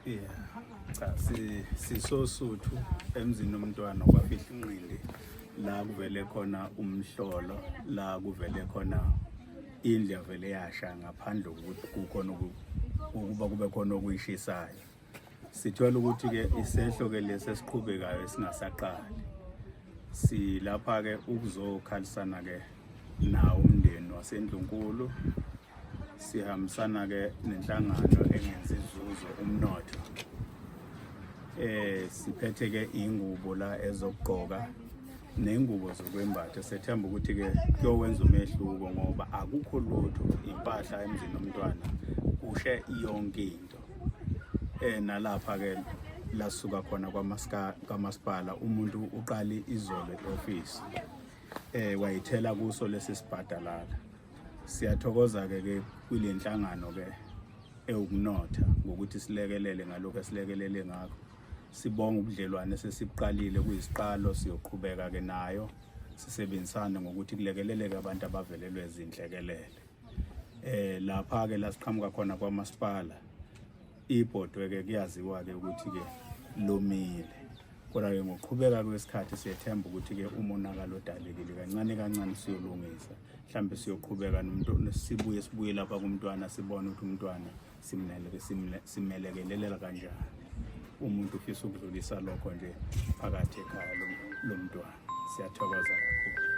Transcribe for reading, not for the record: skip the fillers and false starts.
Yeah. Cha si sisosuthu emzini womntwana kwafihla inqindi la kuvele khona umhlolo la kuvele khona indlu yavele yasha ngaphandle kokuthi kukhona ukuba kube khona okuyishisayo. Sithola ukuthi ke isehlo ke lesi esiqhubekayo esingasaqali. Silapha ke ukuzokhalisana ke nawo umndeni waseNdlunkulu sihambisana ke nenhlangano engenzi inzuzo umnotho eh siphethe ke ingubo la ezokugqoka nengubo zokwembatha sethemba ukuthi ke kuyowenza umehluko ngoba akukho lutho impahla emzini womntwana kushe yonke into eh nalapha ke lasuka khona kwamaska kamasipala umuntu uqali izolo eoffice eh wayithela kuso lesi sibhadalala Siyathokoza ke ke kulenhlangano ke ewukunotha ngokuthi silekelele ngalokho esilekelele ngakho. Sibonga ubudlelwane sesibuqalile kuyisiqalo siyoqhubeka ke nayo sisebenzisane ngokuthi kulekeleleke abantu abavelelwe izinhlekelele. Eh lapha ke la siqhamuka khona kwamasipala ibhodwe ke kuyaziwa ke ukuthi ke lomile. Kodwa-ke ngokuqhubeka kwesikhathi siyethemba ukuthi-ke umonakalo odalekile kancane kancane siyolungisa mhlawumbe siyoqhubeka nomuntu sibuye sibuye lapha kumntwana sibone ukuthi umntwana simelekelela kanjani umuntu ufisa ukudlulisa lokho nje phakathi ekhaya lomntwana siyathokoza kakhulu.